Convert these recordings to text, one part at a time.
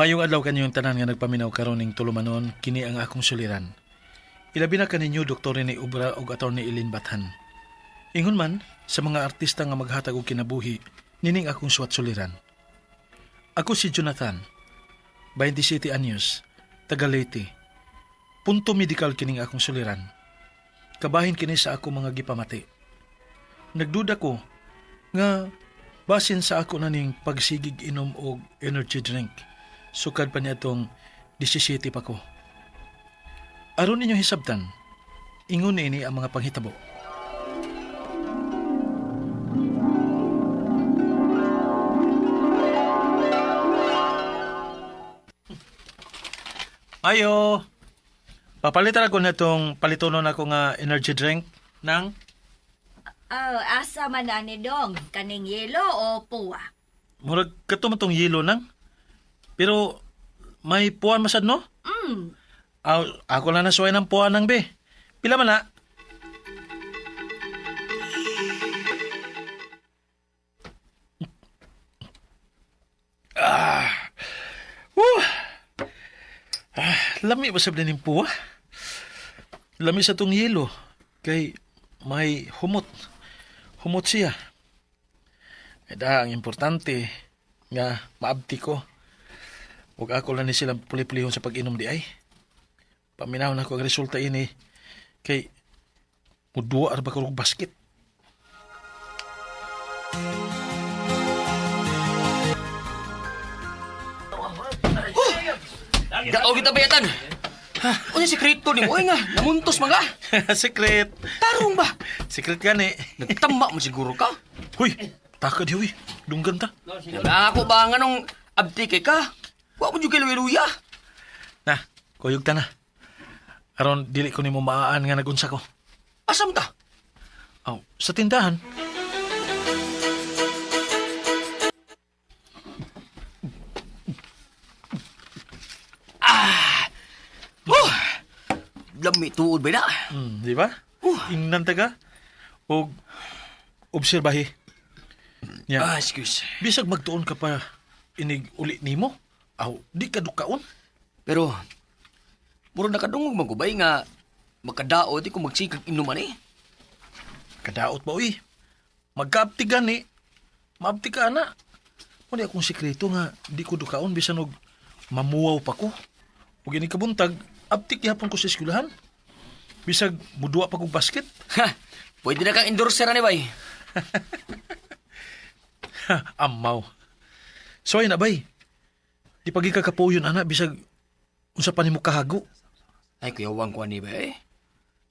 Mayong adlaw kanyong tanan nga nagpaminaw karon ning tulumanon, kini ang akong suliran. Ilabi na kaninyo Dr. Rene Obra ug Attorney Eileen Bathan. Ingon man sa mga artista nga maghatag og kinabuhi nining akong suwat suliran. Ako si Jonathan, 27 anyos, taga Leyte. Punto medical kining akong suliran. Kabahin kini sa ako mga gipamati. Nagduda ko nga basin sa ako na ning pagsigig inom og energy drink. Sukad pa niya itong 17 pa ko. Aron ninyo hisabtan, ingon ini ang mga panghitabo. Ayo! Papalitan ako na itong palitonon ako nga energy drink ng Oh, asa man na ni Dong? Kaning yelo o puwa? Murag kato man tong yelo nang. Pero may puwan masad no? Mm. Aw, ako lang nasuway ng puwan nang be. Pila man na? Ah. Woo. Ah, lami ba sa ning puwa? Lami sa tong yelo kay may humot. Humot siya. Eh da, ang importante nga maabti ko. Huwag ako lang ni silang puli-pulihon sa pag-inom di ay. Paminaw na ko ang resulta ini kay muduwa ra ba ko og basket. Gao kita bayatan. Unsa sekreto nimo oy nga namuntos man ka? Secret. Tarong ba? Secret gani. Nagtama mo siguro ka. Huy, taka di huy. Dunggan ta. Nga ako ba nga nung abti kay ka? Wa mo jud kay luya. Na, kuyog ta na. Aron dili ko nimo maaan nga nagunsa ko. Asam ta? Aw, sa tindahan. Oh! Lami tuod ba na? Di ba? Ingnan ta ka. Og obserbahi. Nya. Ah, excuse. Bisag magtuon ka pa inig uli nimo. Aw, di ka dukaon. Pero murag nakadungog man ko bay nga makadaot di ko magsikag inuman eh. Kadaot ba uy? Magkaapti gani. Maabti ka ana. Muna akong sikreto nga di ko dukaon bisan og mamuwaw pa ko. Ug ini kabuntag, abtik gihapon ko sa eskwelahan. Bisag muduwa pa kog basket. Ha, pwede na kang endorser ani bay. Ha, amaw. So ay na bay. Di pagi ka kapuyon ana bisag unsa pa nimo kahago. Ay, kuyawang ko ani ba eh.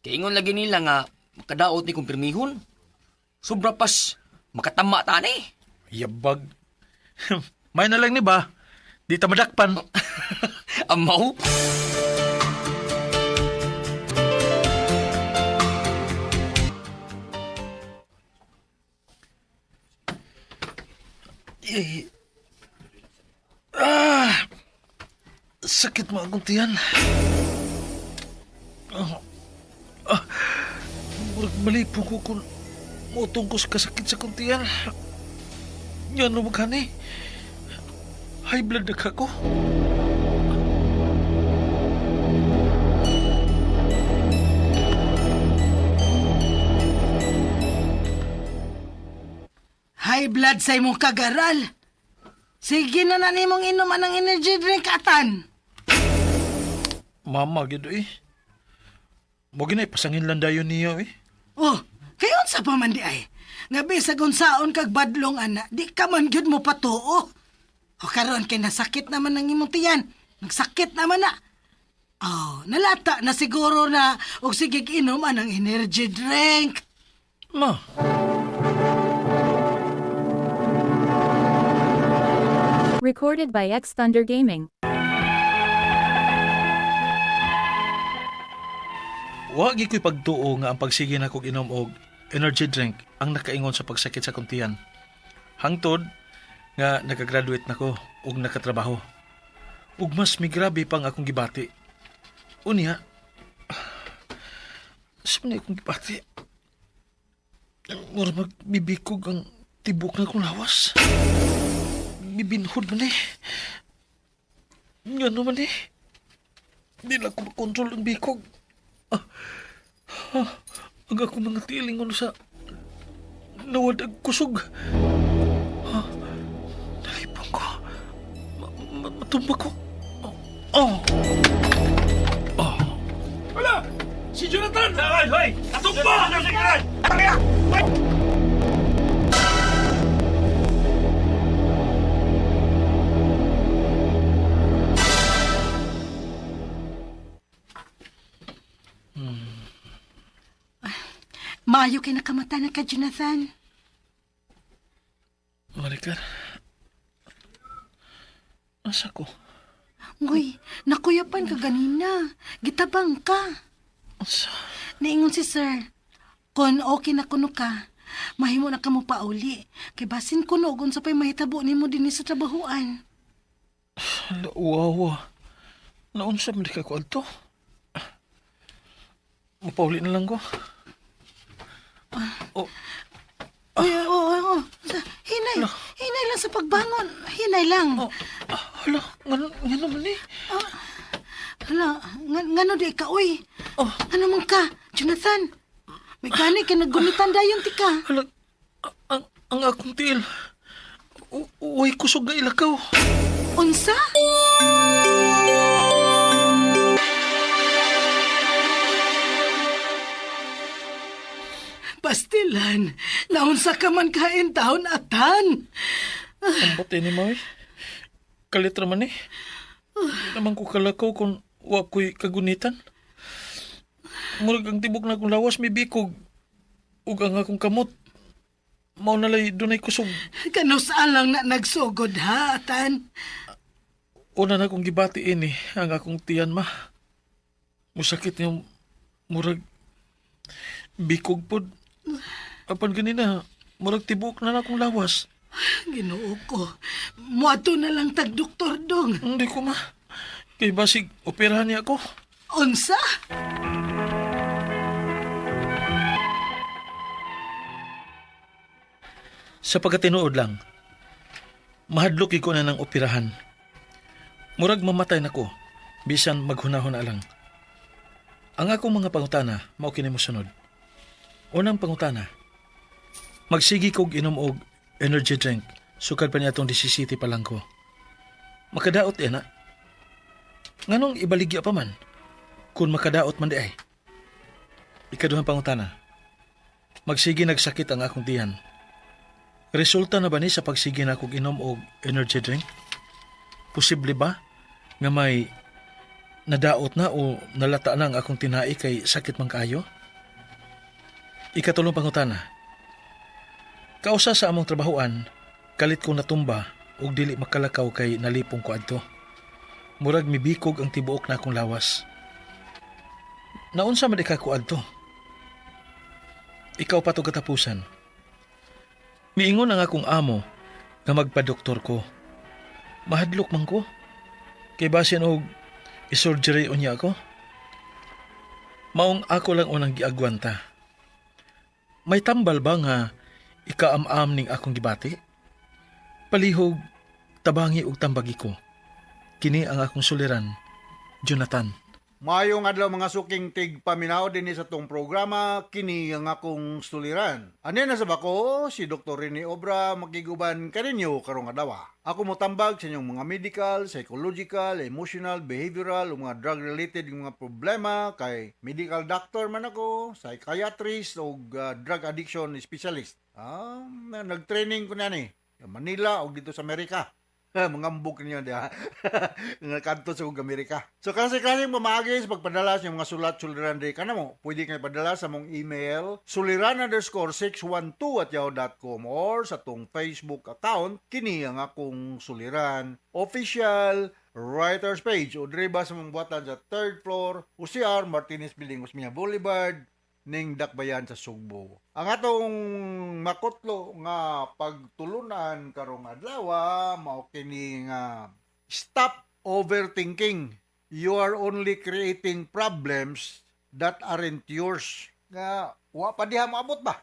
Kay ingon lagi nila nga makadaot ni kumpirmihon. Sobra pas makatama ta ani. Yabag. May na lang ni ba? Di ta madakpan. Amaw. Eh. Ah! Sakit mo akong tiyan. Ah. Ah. Murag malipo ko kung mutong ko sa kasakit sa kong tiyan. Yan no maghani. High blood na ka ko. High blood sa imong kagaral. Sige na na nimong inuman ang energy drink atan. Mama, gid eh. Mo ginay pasangin lang dayon niya eh. Oh, kay unsa pa man di ay? Nga bisag unsaon kag badlong ana, di ka man gyud mo patuo. O karon kay nasakit naman ang imong tiyan. Nagsakit naman na. Oh, nalata na siguro na og sige inom anang energy drink. Ma, Recorded by X Thunder Gaming. wa gyud ko'y pagtuo nga ang pagsige na kog inom og energy drink ang nakaingon sa pagsakit sa akong tiyan. Hangtod nga nakagraduate na ko ug nakatrabaho. Ug mas migrabe pang akong gibati. Unya, sa man akong gibati. Mura magbibikog ang tibok na akong lawas. Bibinhod man eh. Nga naman eh. Di lang ko makontrol ang bikog. Ah, ah, ang ako mga tiling ano sa nawad ang kusog. Ah, nalipong ko. Matumba ko. Oh. Oh. Oh. Wala! Si Jonathan! Hoy! Hoy! Natumba! Maayo kay nakamata na ka, Jonathan. Maricar. Asa ko? Ngoy, nakuyapan ka ganina. Gitabang ka. Asa? Naingon si sir. Kon okay na kuno ka, mahimo na ka mo pauli. Kay basin kuno kung sa pa'y mahitabo nimo dinhi sa trabahuan. Hala, wawa. Naunsa man di ka ko adto? Mapauli na lang ko. Oh, Uy, oo, oo. Hinay, hinay lang sa pagbangon. Hinay lang. oh, ah, hala, nga naman eh. Hala, ngano di ka, uy. Oh. Ano man ka, Jonathan? May gani ka naggunitan dayon ti ka. Hala, ang akong tiil. Uy, kusog na ilakaw. Unsa? Pastilan, naunsa ka man kain taon atan. Ambot eh ni Maui. Kalit raman eh. Di naman ko kalakaw kung wa ko'y kagunitan. Murag ang tibok na akong lawas may bikog. Ug ang akong kamot. Mao nalay dunay kusog. Kanusaan lang na nagsugod ha, atan. Una na akong gibati ini ang akong tiyan ma. Musakit yung murag bikog pod. Apan ganina, murag tibok na na akong lawas. Ginoo ko, muadto na lang tag doktor dong. Hindi ko ma. Kay basig, operahan niya ako. Unsa? Sa pagkatinuod lang, mahadlok ko na ng operahan. Murag mamatay na ko, bisan maghunahon na lang. Ang akong mga pangutana, mao kini mosunod. Unang pangutana, magsigi kog inom og energy drink, sukad pa niya atong 17 pa lang ko. Makadaot eh na. Nganong ibaligya pa man, kung makadaot man di ay. Ikaduhang pangutana, magsigi nagsakit ang akong tiyan. Resulta na ba ni sa pagsige na kog inom og energy drink? Posible ba nga may nadaot na o nalata na ang akong tinai kay sakit man kaayo? Ikatulong pangutana. Kausa sa among trabahoan, kalit ko natumba ug dili makalakaw kay nalipong ko adto. Murag mibikog ang tibuok na akong lawas. Naunsa man di ka ko adto? Ikaw pa to katapusan. Miingon ang akong amo nga magpadoktor ko. Mahadlok man ko. Kay basin og isurgery unya ako. Maong ako lang unang giagwanta. May tambal ba nga ikaam-am ning akong gibati? Palihog, tabangi og tambagi ko. Kini ang akong suliran, Jonathan. Maayong adlaw mga suking tig paminaw dinhi sa tong programa kini ang akong suliran. Ani na sa bako si Dr. Rene Obra makiguban kaninyo karong adlaw. Ako motambag sa inyong mga medical, psychological, emotional, behavioral ug mga drug related mga problema kay medical doctor man ako, psychiatrist ug drug addiction specialist. Ah, nag-training ko na ni sa Manila ug dito sa Amerika. Mangambok ninyo diha. Nga kadto sa ug Amerika. So klase-klase pamaagi sa pagpadala sa inyong mga sulat suliran di kanamo. Pwede kayo padala sa mong email suliran_612@yahoo.com or sa tong Facebook account kini ang akong suliran official writers page o diri ba sa mong buhatan sa third floor UCR Martinez Building, Osmeña Boulevard ning Dakbayan sa Sugbo. Ang atong makutlo nga pagtulunan karong adlaw mao kini nga stop overthinking. You are only creating problems that aren't yours. Nga wa pa diha moabot ba?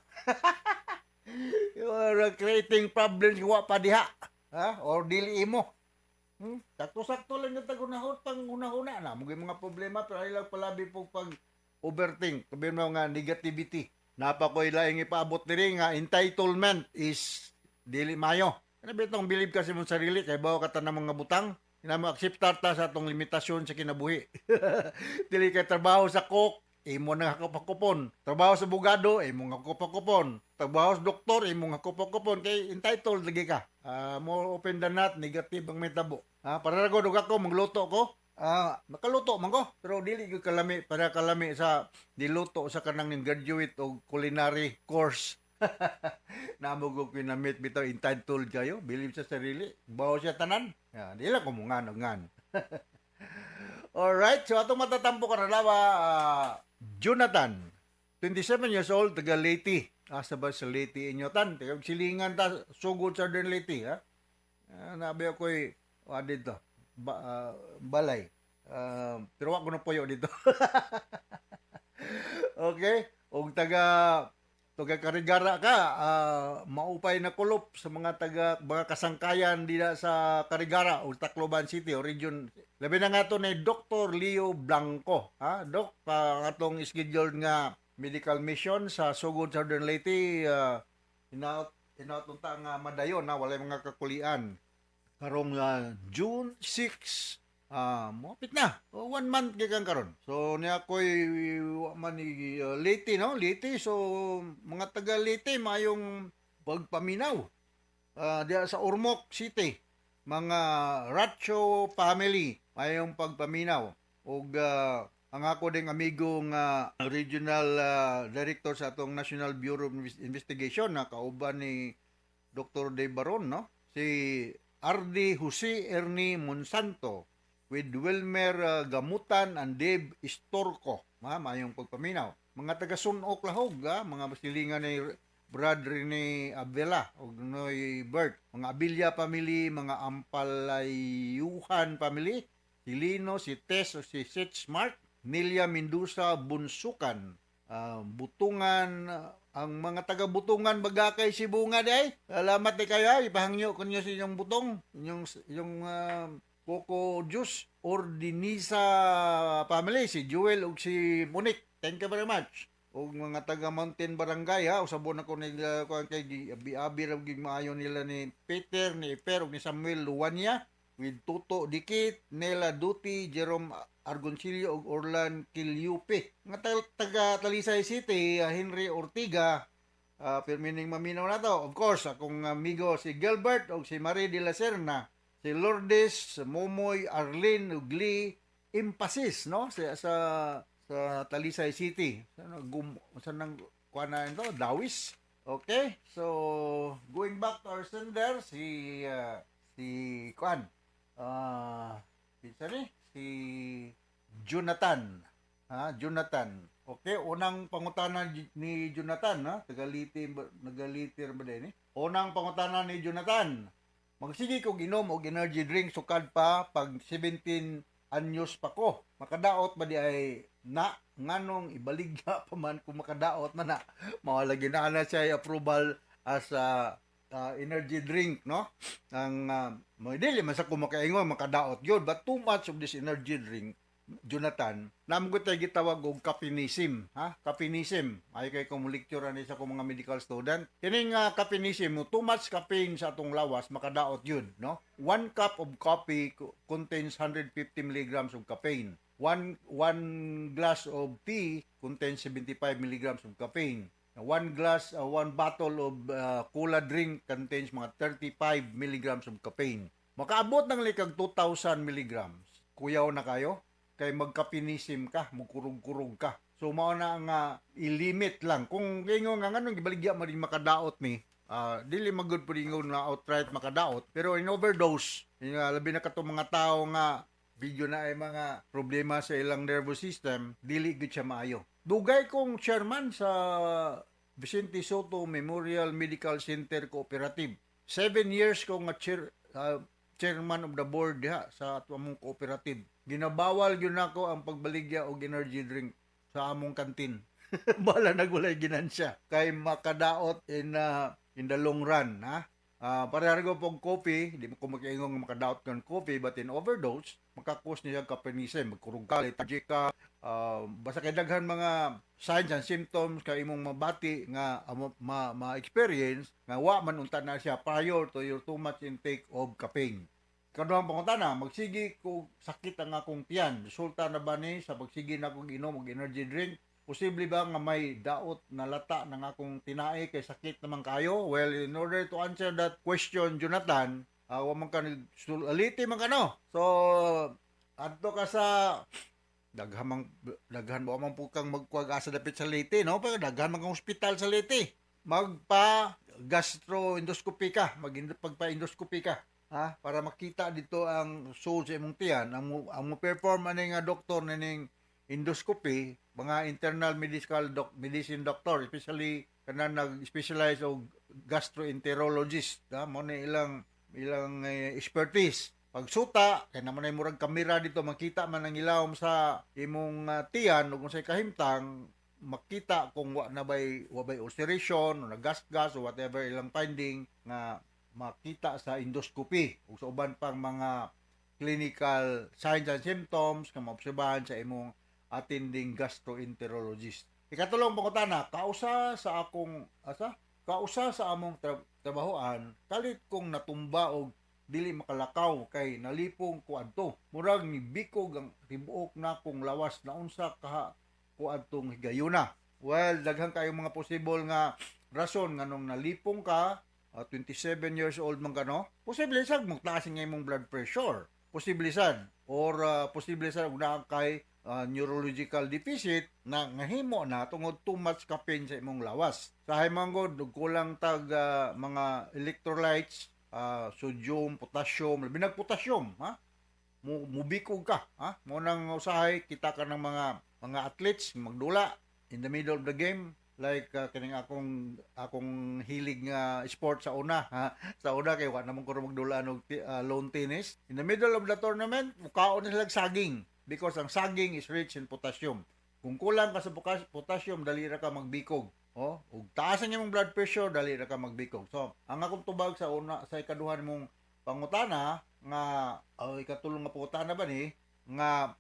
You are creating problems wa pa diha. Ha? Or dili imo. Sakto-sakto lang yung tagunahon pang una-una na. Mugay mga problema pero ay lang palabi po pag overthink. Sabi mo nga negativity. Napakoy laing ipaabot diri nga entitlement is dili mayo. Ano ba itong believe kasi mong sarili kay bawa ka tanang mga butang? Ina mo akseptar ta sa atong limitasyon sa kinabuhi. Dili kay trabaho sa cook, imo nang hakupakupon. Trabaho sa bugado, imo nga hakupakupon. Trabaho sa doktor, imo nga hakupakupon kay entitled lagi ka. Ah, more open than not, negative ang metabo. Ah, para ra gud og ako magluto ko. Ah, makaluto man ko, pero dili gyud kalami para kalami sa niluto sa kanang ning graduate og culinary course. Namo ko kinamit bitaw entitled kayo, believe sa sarili, bawo siya tanan. Ya, di lang kumungan og ngan. Alright, so atong matatampo karon ah, Jonathan, 27 years old, taga Leyte. Asa ba sa Leyte inyo tan? Taga silingan ta sugod sa Southern Leyte, ha? Ah, nabi ako'y dito, balay. Ah, pero wa ko na puyo dito. Okay? Og taga taga Carigara ka, maupay na kulop sa mga taga mga kasangkayan dila sa Carigara o Tacloban City o region. Labi na nga to ni Dr. Leo Blanco, ha? Doc, atong scheduled nga medical mission sa Sugod Southern Leyte, inaot inaot unta nga madayon na walay mga kakulian karong June 6, mopit na. O, one month gikan karon. So niya ko'y wa man ni Leyte, no? Leyte. So mga taga Leyte, maayong pagpaminaw. Diya sa Ormoc City, mga Racho family, maayong pagpaminaw. Ug ang ako ding amigo nga regional director sa atong National Bureau of Investigation na kauban ni Dr. Dave Baron, no? Si RD Jose Ernie Monsanto with Wilmer Gamutan and Dave Istorco. Ma, maayong pagpaminaw. Mga taga Sunok Lahog, ha? Mga silingan ni Brad Rene Abela og Noy Bert. Mga Abilia family, mga Ampalayuhan family, si Lino, si Tess o si Seth Smart, Nelia Mendoza Bunsukan, Butungan, ang mga taga Butungan bagakay Sibunga day. Salamat di kayo, ay ipahangyo kunyo sa inyong butong, inyong inyong coco juice. Ordinisa family, si Jewel ug si Monique. Thank you very much. Og mga taga Mountain Barangay ha, usabon ako nila kuan kay abi ra gyud maayo nila ni Peter, ni Efer ug ni Samuel Luwania with Tuto Dikit, Nela Duty, Jerome Argoncillo ug Orlan Kilyupe. Mga taga Talisay City, Henry Ortiga, pirmining maminaw na to. Of course, akong amigo si Gilbert ug si Marie de la Serna, si Lourdes, Momoy, Arlene ug Lee Impasis, no? Sa Talisay City. Sa gum sa nang kuan na ito, Dawis. Okay? So, going back to our sender, si kuan. Ah, uh, ni? Si Jonathan. Ha, Jonathan. Okay, unang pangutana ni Jonathan, ha? Tagaliti, nagalitir ba din eh? Unang pangutana ni Jonathan. Magsige kog inom og energy drink sukad pa pag 17 anyos pa ko. Makadaot ba di ay na nganong ibaligya pa man kung makadaot man na. Mao lagi na na siya approval as a energy drink, no? Ang mo dili man sa ko makaingon makadaot yun, but too much of this energy drink, Jonathan, namo ko tayo gitawag og caffeinism, ha? Caffeinism. Ay kay kung lecture ani sa akong mga medical student. Kining caffeinism, mo too much caffeine sa atong lawas makadaot yun, no? One cup of coffee contains 150 milligrams of caffeine. One glass of tea contains 75 milligrams of caffeine. One bottle of cola drink contains mga 35 milligrams of caffeine. Makaabot ng likag 2,000 milligrams. Kuyaw na kayo kay magkapinism ka, mukurog-kurog ka. So mao na nga ilimit lang. Kung ingon nga nganong gibaligya man rin makadaot ni, dili magud pud ingon na outright makadaot, pero in overdose, yun nga, labi na katong mga tao nga video na ay mga problema sa ilang nervous system, dili gud siya maayo. Dugay kong chairman sa Vicente Soto Memorial Medical Center Cooperative. 7 years ko nga chairman of the board diha sa ato among cooperative. Ginabawal gyud nako ang pagbaligya og energy drink sa among kantin. Bala nagwalay ginansya kay makadaot in the long run, ha. Pareha ko pong coffee, di mo ko makaingon nga makadaot kang coffee, but in overdose, maka-cause niya caffeinism, magkurog ka, lethargic ka, basta kay daghan mga signs and symptoms kay imong mabati nga ma-experience nga wa man unta na siya prior to your too much intake of caffeine. Kaduhang pangutana, magsigi ko sakit ang akong tiyan. Resulta na ba ni sa pagsigi na akong inom og energy drink? Posible ba nga may daot na lata ng akong tinae kay sakit naman kayo? Well, in order to answer that question, Jonathan, wa man ka aliti man ka, no? So, adto ka sa daghan mang daghan mo man po kang magkuwag asa dapit sa Leyte, no? Pero daghan man kang ospital sa Leyte. Magpa gastroendoscopy ka, mag pagpa-endoscopy ka, ha? Para makita dito ang sulod sa imong tiyan, ang mo perform ani nga doktor nining endoscopy, mga internal medical doc, medicine doctor, especially kanang nag-specialize og gastroenterologist, ha? Mo ni ilang ilang expertise. Pagsuta, kay naman ay murag kamera dito, makita man ang ilawom sa imong tiyan ug unsay kahimtang, makita kung wa bay ulceration o nagasgas o whatever ilang finding nga makita sa endoscopy ug sa uban pang mga clinical signs and symptoms nga maobserbahan sa imong attending gastroenterologist. Ikatulong pangutana, kausa sa akong asa? Kausa sa among trabahoan, kalit kong natumba og dili makalakaw kay nalipong ko adto. Murag nibikog ang tibuok na kong lawas na unsa kaha ko adtong higayuna. Well, daghan kayo mga possible nga rason nganong nalipong ka, 27 years old man ka, no? Posible sad magtaas nga imong blood pressure. Posible sad or posible sad og naa kay neurological deficit na ngahimo na tungod too much caffeine sa imong lawas. Sa man gud og kulang tag mga electrolytes, sodium, potassium, labi nag potassium, ha? Mo mubikog ka, ha? Mo nang usahay kita ka ng mga athletes magdula in the middle of the game like kining akong akong hilig nga sport sa una, ha, sa una kay wa naman ko magdula og lawn tennis. In the middle of the tournament, mukaon na sila saging because ang saging is rich in potassium. Kung kulang ka sa potassium, dali ra ka magbikog. Oh, ug taas ang imong blood pressure, dali ra ka magbikog. So ang akong tubag sa una, sa ikaduha mong pangutana nga ikatulong nga pangutana ba ni nga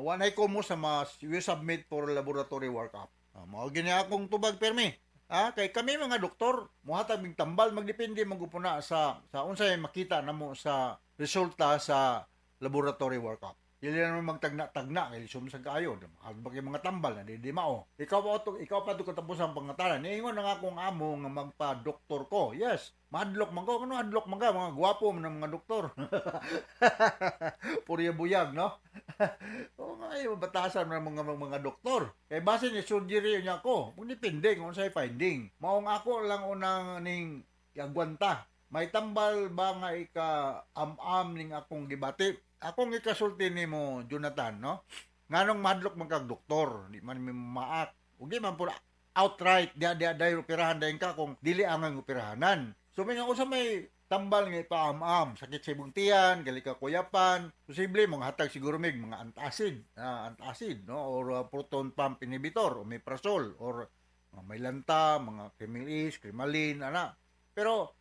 wanay ko mo sa mas you submit for laboratory workup. Mao gini akong tubag permi. Ah, kay kami mga doktor, muhatag mig tambal, magdepende magupuna sa unsay makita namo sa resulta sa laboratory workup. Dili na naman magtagna-tagna kay lisod sa kaayo. Ba kay mga tambal na di, di mao. Ikaw pa to katapos ang pangutana. Niingon na nga akong amo nga magpa-doktor ko. Yes, mahadlok man ko. Ano hadlok man ka? Mga gwapo man ang mga doktor. Purya buyag, no? Oo nga, ay, batasan man mga mga doktor. Kay base ni surgery niya ko, depende kung unsay finding. Maong ako lang unang ning agwanta. May tambal ba nga ika am-am ning akong gibati? Akong ikasulti nimo, Jonathan, no? Nganong mahadlok man kag doktor, di man mi maak. Ug di man pud outright diha diha dayon operahan dayon ka kung dili ang operahanan. So may nga usa may tambal nga ipaam-am, sakit sa imong tiyan, gali ka kuyapan, posible mga hatag siguro mig mga antacid, antacid, no, or proton pump inhibitor, omeprazole or mga Mylanta, mga Kremil-S, Kremalin, ana. Pero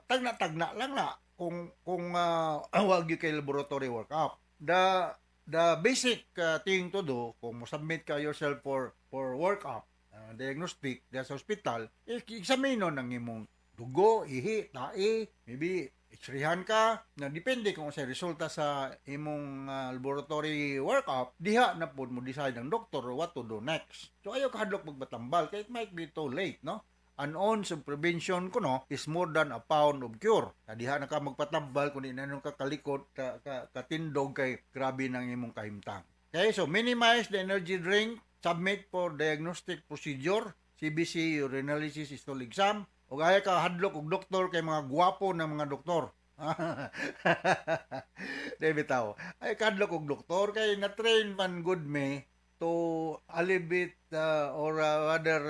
tagna-tagna lang na kung wag gyud kay laboratory workup. The basic thing to do kung mo submit ka yourself for workup, diagnostic diya sa hospital, examine ang imong dugo, ihi, tae, maybe x-rayhan ka, na depende kung sa resulta sa imong laboratory workup, diha na pod mo decide ang doktor what to do next. So ayaw kahadlok magbatambal kay it might be too late, no? An ounce of prevention kuno is more than a pound of cure. Na diha na ka magpatambal kung di na nung kakalikot ka, katindog kay grabe nang imong kahimtang. Okay, so minimize the energy drink, submit for diagnostic procedure, CBC, urinalysis, stool exam, ug ayaw ka hadlok og doktor kay mga gwapo ng mga doktor. Di bitaw. Ay kadlok og doktor kay na-train man good me to alleviate or rather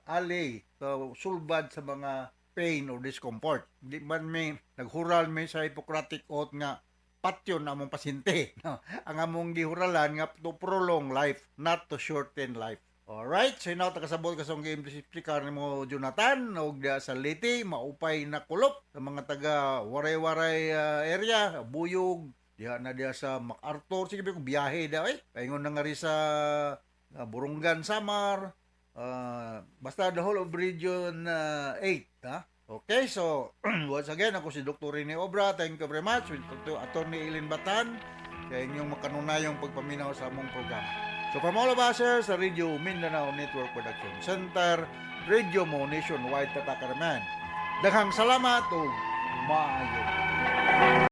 allay to sulbad sa mga pain or discomfort. Di man may naghural may sa Hippocratic Oath nga patyon among pasyente. No? Ang among gihuralan nga to prolong life, not to shorten life. Alright, so inaw takasabot ka sa akong gi-explicar nimo, Jonathan, og diha sa Leyte, maupay na kulop sa mga taga Waray-Waray area, Buyog, diha na diha sa MacArthur, sige ba kung biyahe daw eh. Paingon na nga rin sa Borongan, Samar, basta the whole of Region 8, ha? Okay, so once again, ako si Dr. Rene Obra. Thank you very much with Dr. Attorney Eileen Batan sa inyong makanunayong pagpaminaw sa among programa. So from all of us here sa Radio Mindanao Network Production Center, Radio Mo Nationwide Tatakaraman. Daghang salamat ug maayo.